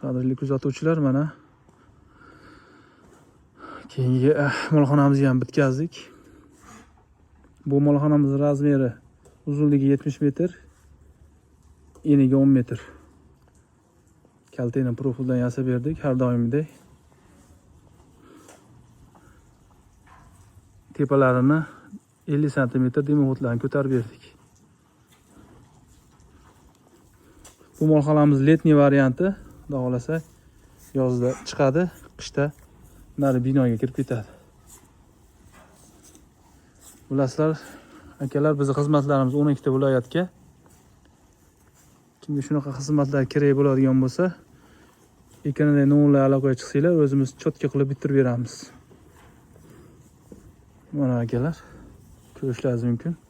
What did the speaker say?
Qadrli kuzatuvchilar, mana keyingi molxonamizni ham bitkazdik. Bu molxonamiz razmeri, uzunligi 70 metr, eniga 10 metr. Kaltena profildan yasab berdik har doimgidek. Tepalarini 50 santimetr дымоход larni ko'tarib berdik. Bu molxonamiz летний varianti, xudo xohlasa yozda chiqadi, qishda nari binoga kirib ketadi. Bilasizlar, akalar, bizni xizmatlarimiz 12 ta viloyatga. Kimga shunaqa xizmatlar kerak bo'ladigan bo'lsa, ekrandagi nomerlar aloqaga chiqsanglar, o'zimiz чётко qilib bitirib beramiz. Mana akalar, ko'rishlaringiz mumkin.